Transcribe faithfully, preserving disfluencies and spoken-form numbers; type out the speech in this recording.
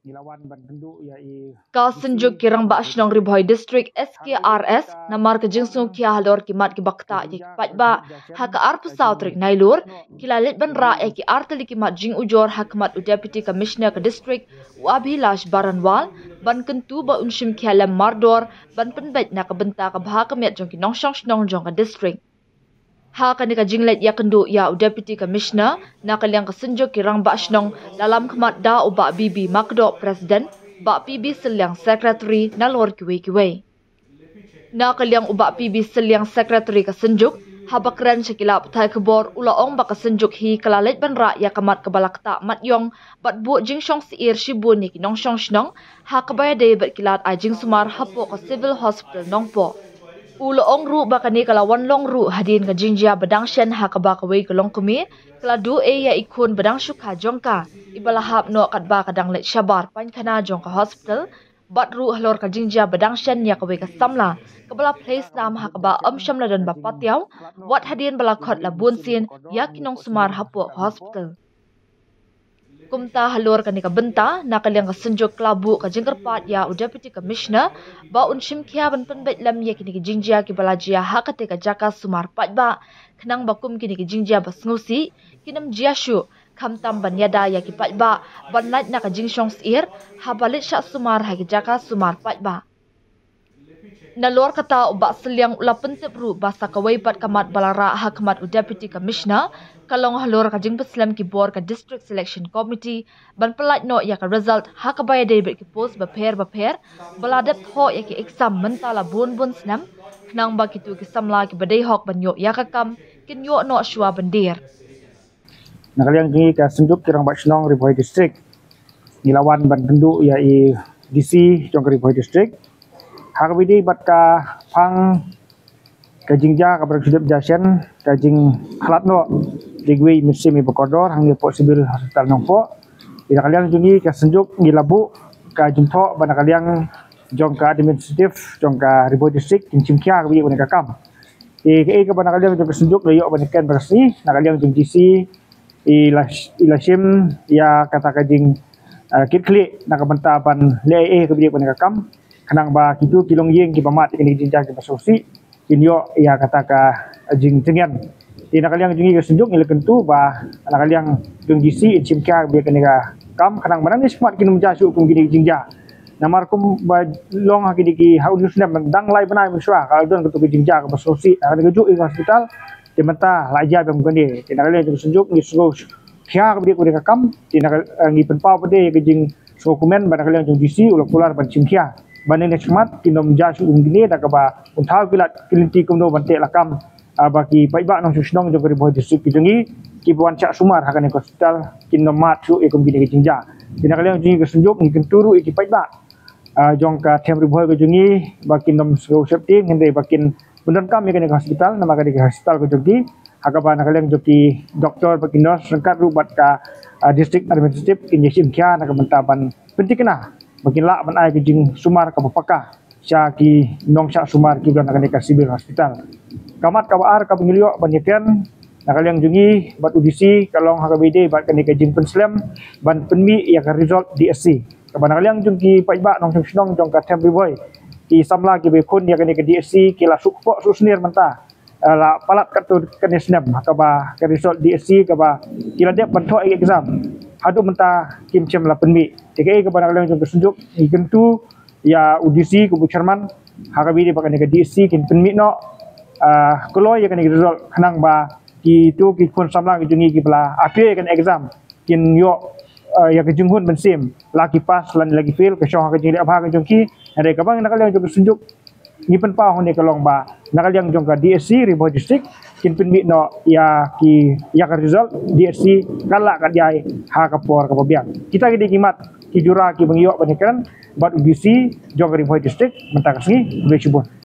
Ngi la wan ban kynduh ïa i Ka Synjuk ki Rangbah Shnong Ri Bhoi District, S K R S, namar ka jingsngewkhia halor ki mat kiba ktah ïa ki paidbah, ha ka arphew saw tarik Nailur, ki la leit ban rah ïa ki artylli ki mat jingujor ha khmat u Deputy Commissioner ka District, u Abhilash Baranwal, ban kyntu ba un shim khia lem mardor ban pynbeit na ka bynta ka bha ka miat jong ki nongshong shnong jong ka District. Ha kane ka jingleit ïakynduh ïa u Deputy Commissioner, na ka liang ka Synjuk ki Rangbah Shnong, la lam khmat da u Bah B B Makdoh, President, Bah P B Sylliang, Secretary, nalor kiwei kiwei. Na ka liang u Bah P B Sylliang, Secretary ka Synjuk, haba kren sha ki lad pathai khubor, u la ong ba ka Synjuk hi ka la leit ban rah ïa ka mat kaba la ktah mat ïong, bad buh jingshong syiar shibun ïa ki nongshong shnong, ha kaba ïadei bad ki lad ai jingsumar hapoh ka Civil Hospital Nongpoh. U la ong ruh ba kane ka la wan long ruh hadien ka jingjia ba dang shen ha kaba kawei ka longkmie ka la duh ei ïa i khun ba dang shu kha jong ka, iba la hap noh katba ka dang leit shabar painkhana jong ka hospital, bad ruh halor ka jingjia ba dang shen ïa kawei ka samla kaba la plie snam ha kaba ym shym la don ba patiaw, wat hadien ba la khot la bunsien ïa ki nongsumar hapoh ka hospital. Kumta halor kane ka bynta, na ka liang ka Synjuk ka la buh ka jingkyrpad ïa u Deputy Commissioner ba un shim khia ban pynbeit lem ïa kine ki jingjia kiba la jia ha katei ka jaka sumar paidbah, khnang ba kum kine ki jingjia ba sngewsih kin ym jia shuh, khamtam ban ïada ïa ki paidbah ban lait na ka jingshong syiar haba leit shah sumar ha ki jaka sumar paidbah. Nalor kata u Bah Sylliang u la pyntip ruh ba sa kawei pat ka mat ba la rah ha khmat u Deputy Commissioner ka long halor ka jingpynslem ki bor ka District Selection Committee ban pyllait noh ïa ka result ha kaba ïadei bad ki post bapher bapher ba la dep thoh ïa ki exam mynta la bun bun snem, khnang ba kito ki samla kiba dei hok ban ïoh ïa ka kam kin ïoh noh shuwa ban dier. Na ka liang jong ngi ka Synjuk ki Rangbah Shnong Ri Bhoi District, ngi la wan ban kynduh ïa i D C jong ka Ri Bhoi District ha kaba ïadei bad ka phang ka jingjia kaba dang shu dep jia shen, ka jingkhlad noh da kiwei ki mynsiem kiba kordor hangne hapoh Civil Hospital Nongpoh. Te na ka liang jong ngi ka Synjuk ngi la buh ka jingthoh ba na ka liang jong ka administrative jong ka Ri Bhoi District kin shim khia kaba ïadei bad kane ka kam. Te kaei kaba na ka liang jong ka Synjuk la ïoh ban ïakren bad ka sngi, na ka liang jong D C i la, i la shim ïa kata ka jing, eh, kitkhlieh na ka bynta ban leh ei ei kaba ïadei bad kane ka kam, khnang ba kito ki longïing kiba mad ïa kine ki jingjia kiba sngewsih kin ïoh ïa kata ka jingtngen. Te na ka liang jong ngi ka Synjuk ngi la kyntu ba na ka liang jong D C in shim khia ïa kane ka kam, khnang ba nangne shakhmat kin ym jia shuh kum kine ki jingjia. Namar kumba long ha kine ki, ha une u snem dang lai bnai mynshuwa ka la don kato ka jingjia kaba sngewsih ha kane kajuh ka hospital. Te mynta la jia biang kane. Te na ka liang jong ka Synjuk ngi sngew khia kaba ïadei bad kane ka kam. Te na ka, eh, ngi pynpaw pat de ïa ka jingsngewkmen ba na ka liang jong D C u la kular ban shim khia ba nangne shakhmat kin ym jia shuh kum kine, da kaba un thaw ki lad ki lynti kumno ban teh lakam, ah, ba ki paidbah nongshong shnong jong ka Ri Bhoi District ka jong ngi kiba wan shah sumar ha kane ka hospital kin ym mad shuh ïa kum kine ki jingjia. Te na ka liang jong ngi ka Synjuk ngi kyntu ruh ïa ki paidbah, ah, jong ka them Ri Bhoi ka jong ngi ba kin ym sngew sheptieng, hynrei ba kin pyndonkam ïa kane ka hospital, namar kane ka hospital ka jong ki, ha kaba na ka liang jong ki doktor bad ki nurse ryngkat ruh bad ka, ah, district administrative kin ïashim khia na ka bynta ban pynthikna ba kin lah ban ai ka jingsumar kaba paka sha ki nongshah sumar kiba don ha kane ka Civil Hospital. Ka mat kaba ar kaba ngi la ïoh ban ïakren na ka liang jong ngi bad u D C ka long ha kaba ïadei bad kane ka jingpynslem ban pynmih ïa ka result D S C, kaba na ka liang jong ki paidbah nongshong shnong jong ka them Ri Bhoi, ki samla kiba ïakhun ïa kane ka D S C ki la shu kpoh shu snier mynta, eh, la palat katto katne snem, ha kaba ka result D S C kaba ki la dep ban thoh ïa ka exam haduh mynta kim shym la pynmih. Te kaei kaba na ka liang jong ka Synjuk ngi kyntu ïa u D C kum u chairman ha kaba ïadei bad kane ka D S C kin pynmih noh, ah, kloi ïa kane ka result, khnang ba kito ki khun samla ka jong ngi kiba la appear ïa kane ka exam kin ïoh, ah, ïa ka jinghun mynsiem, la ki pass lane la ki fail, ka shong ha ka jingleh bha ka jong ki. Hynrei kaba na ka liang jong ka Synjuk ngi pynpaw hangne ka long ba na ka liang jong ka D S C Ri Bhoi District kin pynmih noh ïa ki, ïa ka result D S C ka lah ka jia ha ka por kaba biang. Kita ki dei ki mat ki jura kiba ngi ïoh ban ïakren bad u D C jong ka Ri Bhoi District mynta ka sngi. Khublei shibun.